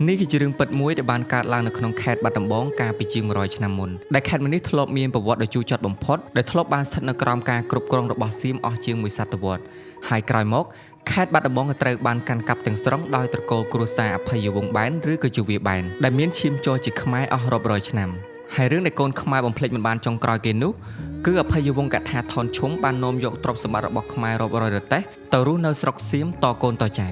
នេះគឺជារឿងពិតមួយដែលបានកើតឡើងនៅក្នុងខេត្តបាត់ដំបងកាលពីជាង100ឆ្នាំមុនដែលខេត្តមួយនេះធ្លាប់មានប្រវត្តិដ៏ជូរចត់បំផុតដែលធ្លាប់បានស្ថិតនៅក្រោមការគ្រប់គ្រងរបស់សៀមអស់ជាងមួយសតវត្សហើយក្រោយមកខេត្តបាត់ដំបងក៏ត្រូវបានកាន់កាប់ទាំងស្រុងដោយត្រកូលគ្រួសារអភ័យវង្សបែនឬក៏ជវាបែនដែលមានឈាមជ័រជាខ្មែរអស់រាប់រយឆ្នាំហើយរឿងដែលកូនខ្មែរបំភ្លេចមិនបានចុងក្រោយគេនោះគឺអភ័យវង្សកថាថនឈុំបាននាំយកទ្រព្យសម្បត្តិរបស់ខ្មែររាប់រយរទេះទៅរស់នៅស្រុកសៀមតកូនតចៅ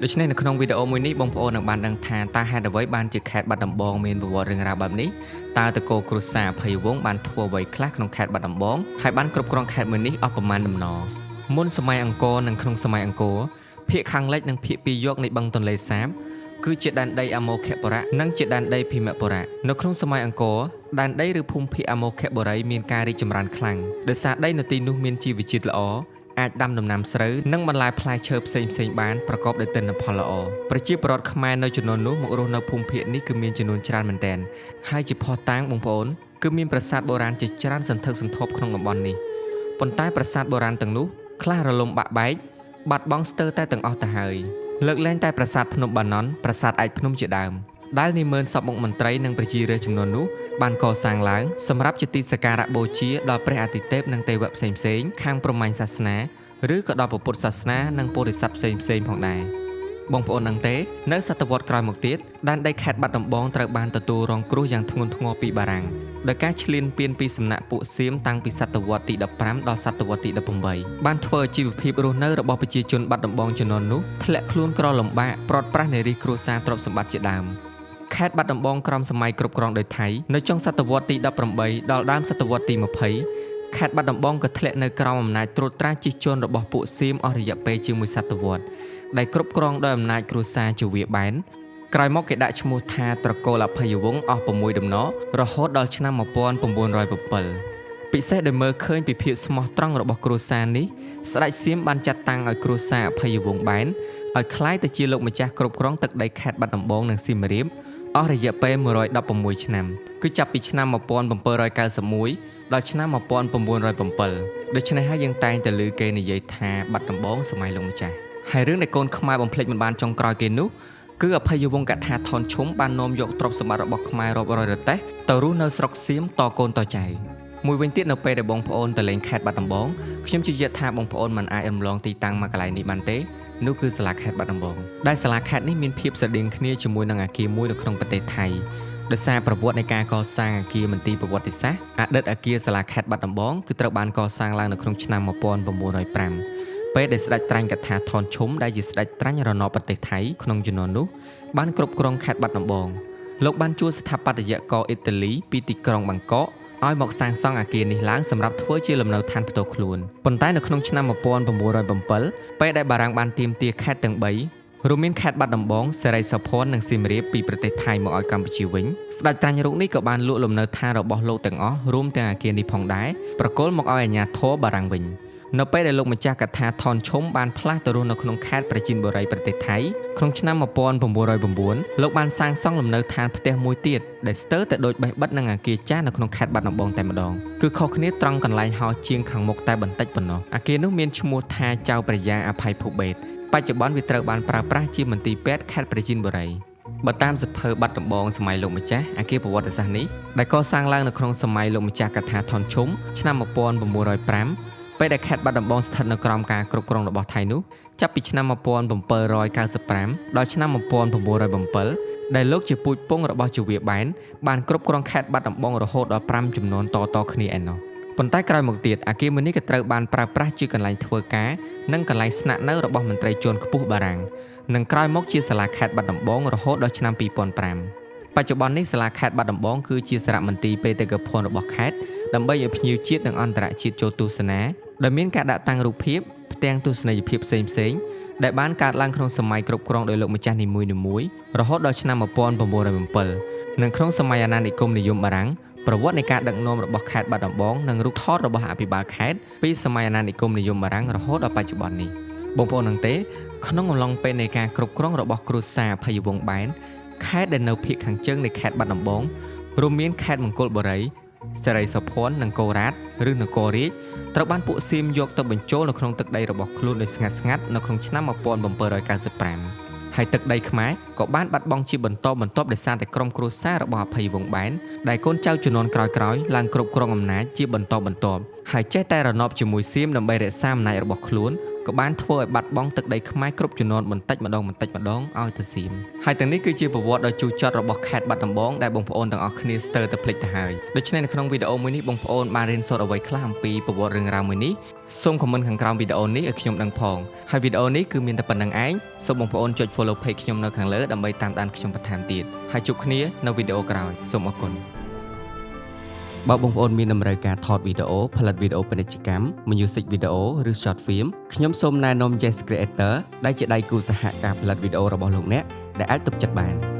ដូច្នេះនៅក្នុងវីដេអូមួយនេះបងប្អូននឹងបានដឹងថាតើហេតុអ្វីបានជាខេត្តបាត់ដំបងមានប្រវត្តិរឿងរ៉ាវបែបនេះតើតកូលគ្រួសារអភ័យវង្សបានធ្វើអ្វីខ្លះក្នុងខេត្តបាត់ដំបងហើយបានគ្រប់គ្រងខេត្តមួយនេះអស់ប្រមាណដំណរមុនសម័យអង្គរនិងក្នុងសម័យអង្គរភាគខាងលិចនិងភាគពីយកនៃបឹងទន្លេសាបគឺជាដែនដីអមោឃបុរៈនិងជាដែនដីភីមបុរៈនៅក្នុងសម័យអង្គរដែនដីឬភូមិភាគអមោឃបុរីមានការរីកចម្រើនខ្លាំងដោយសារដីនៅទីនោះមានជីវជាតិល្អ អាចដាំដំណាំស្រូវនិងបន្លែផ្លែឈើផ្សេងៗបានប្រកបដោយទិន្នផលល្អប្រជាពលរដ្ឋខ្មែរនៅជំនាន់នោះមករស់នៅភូមិភាគនេះគឺមានចំនួនច្រើនមែនទែនហើយជាភស្តុតាងបងប្អូនគឺមានប្រាសាទបុរាណជាច្រើនសន្ធឹកសន្ធាប់ក្នុងតំបន់នេះប៉ុន្តែប្រាសាទបុរាណទាំងនោះខ្លះរលំបាក់បែកបាត់បង់ស្ទើរតែទាំងអស់ទៅហើយលើកលែងតែប្រាសាទភ្នំបាណន់ប្រាសាទឯកភ្នំជាដើមដែលនាម៉ឺនសពមុខមន្ត្រីនិងប្រជារាស្ត្រចំនួននោះបានកសាងឡើងសម្រាប់ជាទីសក្ការៈបូជាដល់ព្រះអាទិទេពនិងទេវៈផ្សេងៗខាងព្រហ្មញ្ញសាសនា ឬក៏ដល់ពុទ្ធសាសនានិងពុទ្ធិស័ទផ្សេងៗផងដែរបងប្អូនដឹងទេនៅសតវត្សក្រោយមកទៀតដែនដីខេត្តបាត់ដំបងត្រូវបានទទួលរងគ្រោះយ៉ាងធ្ងន់ធ្ងរពីបារាំងដោយការឈ្លានពានពីសំណាក់ពួកសៀមតាំងពីសតវត្សទី15ដល់សតវត្សទី18បានធ្វើឲ្យជីវភាពរស់នៅរបស់ប្រជាជនបាត់ដំបងជំនាន់នោះធ្លាក់ខ្លួនក្រលំបាកប្រត់ប្រាស់នៃរាជគ្រួសារទ្រព្យសម្បត្តិជាដើមខេត្តបាត់ដំបងក្រោមសម័យគ្រប់គ្រងដោយថៃនៅចុងសតវត្សទី18ដល់ដើមសតវត្សទី20ខេត្តបាត់ដំបងក៏ធ្លាក់នៅក្រោមអំណាចត្រួតត្រាជិះជាន់របស់ពួកសៀមអស់រយៈពេលជាងមួយសតវត្សដែលគ្រប់គ្រងដោយអំណាចគ្រួសារជវាបែនក្រោយមកគេដាក់ឈ្មោះថាត្រកូលអភ័យវង្សអស់6ដំណររហូតដល់ឆ្នាំ1907ពិសេសដែលមើលឃើញពីភាពស្មោះត្រង់របស់គ្រួសារនេះស្ដេចសៀមបានចាត់តាំងឲ្យគ្រួសារអភ័យវង្សបែនឲ្យក្លាយទៅជាលោកម្ចាស់គ្រប់គ្រងទឹកដីខេត្តបាត់ដំបងនិងសៀមរាបអស់រយៈពេល116ឆ្នាំគឺចាប់ពីឆ្នាំ1791ដល់ឆ្នាំ1907ដូច្នេះហើយយើងតែងតែឮគេនិយាយថាបាត់ដំបងសម័យលោកម្ចាស់ហើយរឿងដែលកូនខ្មែរបំភ្លេចមិនបានចុងក្រោយគេនោះគឺអភ័យវង្សកថាថនឈុំបាននាំយកទ្រព្យសម្បត្តិរបស់ខ្មែររាប់រយរទេះទៅរស់នៅស្រុកសៀមតកូនតចៅមួយវិញទៀតនៅពេលដែលបងប្អូនទៅលេងខេត្តបាត់ដំបងខ្ញុំជឿជាក់ថាបងប្អូនមិនអាចរំលងទីតាំងមួយកន្លែងនេះបានទេនោះគឺសាលាខេត្តបាត់ដំបងដែលសាលាខេត្តនេះមានភាពស្រដៀងគ្នាជាមួយនឹងអគារមួយនៅក្នុងប្រទេសថៃដោយសារប្រវត្តិនៃការកសាងអគារមន្ទីរប្រវត្តិសាស្ត្រអតីតអគារសាលាខេត្តបាត់ដំបងគឺត្រូវបានកសាងឡើងនៅក្នុងឆ្នាំ1905ពេលដែលស្ដេចត្រាញ់កថាថនឈុំដែលជាស្ដេចត្រាញ់រណបប្រទេសថៃក្នុងជំនាន់នោះបានគ្រប់គ្រងខេត្តបាត់ដំបងលោកបានជួលស្ថាបត្យករអ៊ីតាលីពីទីក្រុងបាងកកឲ្យមកសាងសង់អគារនេះឡើងសម្រាប់ធ្វើជាលំនៅឋានផ្ទាល់ខ្លួនប៉ុន្តែនៅក្នុងឆ្នាំ1907ពេលដែលបារាំងបានទាមទារខេត្តទាំង3រួមមានខេត្តបាត់ដំបងសិរីសោភ័ណនិងសៀមរាបពីប្រទេសថៃមកឲ្យកម្ពុជាវិញស្ដេចត្រាញ់រូបនេះក៏បានលក់លំនៅឋានរបស់លោកទាំងអស់រួមទាំងអគារនេះផងដែរប្រគល់មកឲ្យអាជ្ញាធរបារាំងវិញនៅពេលដែលលោកម្ចាស់កថាថនឈុំបានផ្លាស់ទៅរស់នៅក្នុងខេត្តប្រជានបុរីប្រទេសថៃក្នុងឆ្នាំ1909លោកបានសាងសង់លំនៅឋានផ្ទះមួយទៀតដែលស្ទើរតែដូចបេះបិទនឹងអគារចាស់នៅក្នុងខេត្តបាត់ដំបងតែម្ដងគឺខុសគ្នាត្រង់កន្លែងហោជាងខាងមុខតែបន្តិចប៉ុណ្ណោះអគារនោះមានឈ្មោះថាចៅព្រះយាអភ័យភូបេតបច្ចុប្បន្នវាត្រូវបានប្រើប្រាស់ជាមន្ទីរពេទ្យខេត្តប្រជានបុរីបើតាមសភៅបាត់ដំបងសម័យលោកម្ចាស់អគារប្រវត្តិសាស្ត្រនេះដែលកសាងឡើងនៅក្នុងសម័យលោកម្ចាស់កថាថនឈុំឆ្នាំ1905ពេលដែលខេត្តបាត់ដំបងស្ថិតនៅក្រោមការគ្រប់គ្រងរបស់ថៃនោះចាប់ពីឆ្នាំ1795ដល់ឆ្នាំ1907ដែលលោកជាពូជពងរបស់ជវាបែនបានគ្រប់គ្រងខេត្តបាត់ដំបងរហូតដល់5ចំនួនតៗគ្នាឯណោះប៉ុន្តែក្រោយមកទៀតអគារមួយនេះក៏ត្រូវបានប្រើប្រាស់ជាកន្លែងធ្វើការនិងកន្លែងស្នាក់នៅរបស់មន្ត្រីជាន់ខ្ពស់បារាំងនិងក្រោយមកជាសាលាខេត្តបាត់ដំបងរហូតដល់ឆ្នាំ2005បច្ចុប្បន្ននេះសាលាខេត្តបាត់ដំបងគឺជាសារមន្ទីរបេតិកភណ្ឌរបស់ខេត្តដើម្បីឲ្យភ្ញៀវជាតិនិងអន្តរជាតិចូលទស្សនាដោយមានការដាក់តាំងរូបភាពផ្ទាំងទស្សនីយភាពផ្សេងៗដែលបានកើតឡើងក្នុងសម័យគ្រប់គ្រងដោយលោកម្ចាស់នីមួយៗរហូតដល់ឆ្នាំ1907និងក្នុងសម័យអាណានិគមនិយមបារាំងប្រវត្តិនៃការដឹកនាំរបស់ខេត្តបាត់ដំបងនិងរូបថតរបស់អភិបាលខេត្តពីសម័យអាណានិគមនិយមបារាំងរហូតដល់បច្ចុប្បន្ននេះបងប្អូននឹងទេក្នុងអំឡុងពេលនៃការគ្រប់គ្រងរបស់គ្រួសារអភ័យវង្សបែនខេត្តដែលនៅភាគខាងជើងនៃខេត្តបាត់ដំបងរួមមានខេត្តមង្គលបុរីសិរីសោភ័ណនិងកូរ៉ាតឬនគររាជត្រូវបានពួកសៀមយកទៅបញ្ចូលនៅក្នុងទឹកដីរបស់ខ្លួនដោយស្ងាត់ៗនៅក្នុងឆ្នាំ1795 ហើយទឹកដីខ្មែរក៏បានបាត់បង់ជាបន្តបន្ទាប់ដោយសារតែក្រុមគ្រួសាររបស់អភ័យវង្សបែនដែលកូនចៅជំនាន់ក្រោយៗឡើងគ្រប់គ្រងអំណាចជាបន្តបន្ទាប់ហើយចេះតែរណបជាមួយសៀមដើម្បីរក្សាអំណាចរបស់ខ្លួនក៏បានធ្វើឲ្យបាត់បង់ទឹកដីខ្មែរគ្រប់ជំនាន់បន្តិចម្ដងបន្តិចម្ដងឲ្យទៅសៀមហើយទាំងនេះគឺជាប្រវត្តិដ៏ជូរចត់របស់ខេត្តបាត់ដំបងដែលបងប្អូនទាំងអស់គ្នាស្ទើរតែភ្លេចទៅហើយដូច្នេះនៅក្នុងវីដេអូមួយនេះបងប្អូនបានរៀនសូត្រអ្វីខ្លះអំពីប្រវត្តិរឿងរ៉ាវមួយនេះសូម comment ខាងក្រោមវីដេអូនេះឲ្យខ្ញុំដឹងផងហើយវីដេអូនេះគឺមានតែប៉ុណ្ណឹងឯងសូមបងប្អូនចុច follow page ខ្ញុំនៅខាងលើដើម្បីតាមដានខ្ញុំបន្ថែមទៀតហើយជួបគ្នានៅវីដេអូក្រោយសូមអរគុណបើបងប្អូនមានតម្រូវការថតវីដេអូផលិតវីដេអូពាណិជ្ជកម្ម music video ឬ short film ខ្ញុំសូមណែនាំ Yes Creator ដែលជាដៃគូសហការផលិតវីដេអូរបស់លោកអ្នកដែលអាចទុកចិត្តបាន។